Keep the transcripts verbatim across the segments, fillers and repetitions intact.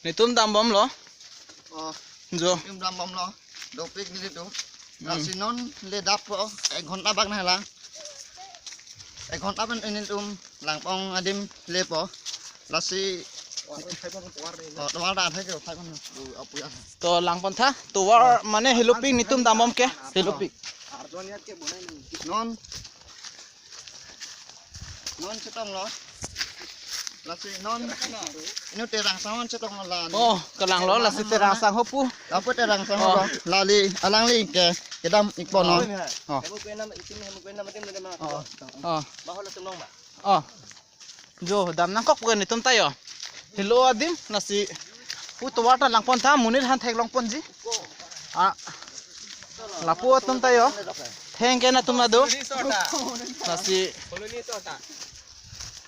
Netum dambomlo. Oh, jo. Netum dambomlo. Dopik nelitum. Hmm. Lasi non le dappo, ek ghonta bak nanglang. Ek ghonta pen netum langpon adim lepo. Lasi. Oh, tovar ta atheke, khai pon. To langpon tha, tovar mane helopik netum dambom ke, helopik. Non. Non chetonglo. Lasi non. Inut Terang Sang non chetonglo la. Oh, kelanglo lasi Terang Sang ho pu. Lapu Terang Sang ho. Oh. Lali, alangli ke, kedam ikpo non. Oh. Oh. Oh. Oh. Jo, dam nangkok pu ke netum ta jo. Helo adim, lasi. Pu tovar ta langpon tha, monit aphan theklongponji. Ah. Lapu atum ta jo. Thengke netum ta do. Lasi.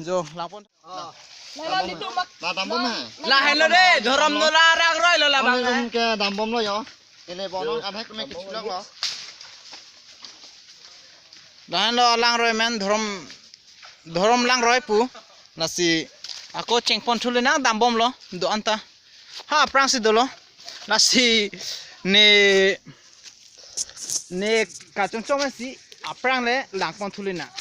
Jo, langpon. La dambom he. La helo de, dhorom no la rangroi lo labang. Netum ke dambomlo jo. Ele bono adhek me kichulok lo. Lahenlo langroi men dhorom, dhorom langroi pu. Lasi ako chengpon thuli nang dambomlo do-an ta. Ha aphrang si dolo. Lasi ne, ne kachongchong si aphrang le langpon thuli nang.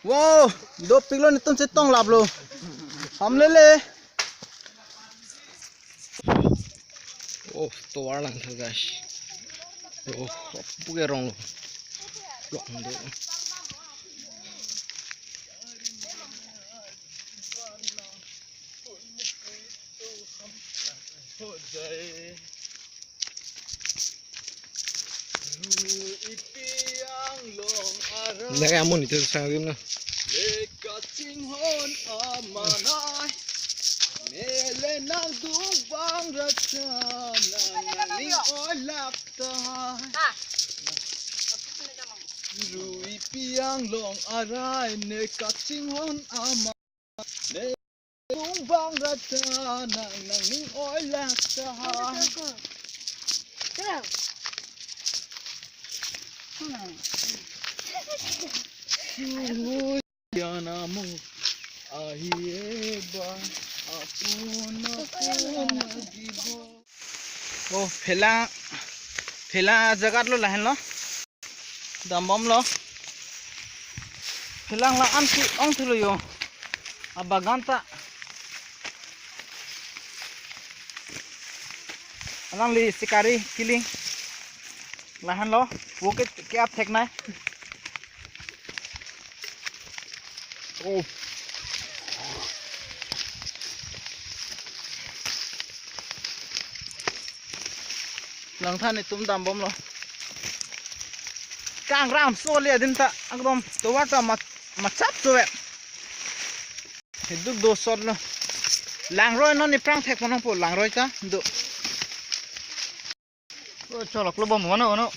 Wow, dopiklo netum chetong laplo. Hamlele. Oh, tovar lang tha guys. Oh, pu ke rong lo. Rong do. Nang amun itu sangrim na. Lekachinghon amanai. Mele nangdung bang rata nang nangning oi lak tahai. Rui pi anglong arai ne kachinghon amanai. Kumbang rata nang nangning oi lak tahai. Sungguh yan amo ahi eba apun apun agibo. Oh, phelang, phelang ajagat lo lahenlo. Dambomlo. Phelang la-an si ong thulo jo. Abagan ta. Alangli sikari kiling. Lahenlo. Wo ke, ke-ap theknei. Oh. Langthan netum dambomlo. Kangram so le adim ta, ekdom tovar ta ma, machap so ve. Hiduk do sot lo. Langroi non ni prang thek ponong po langroi ta do. Oh, cholok lo bom mano, mano.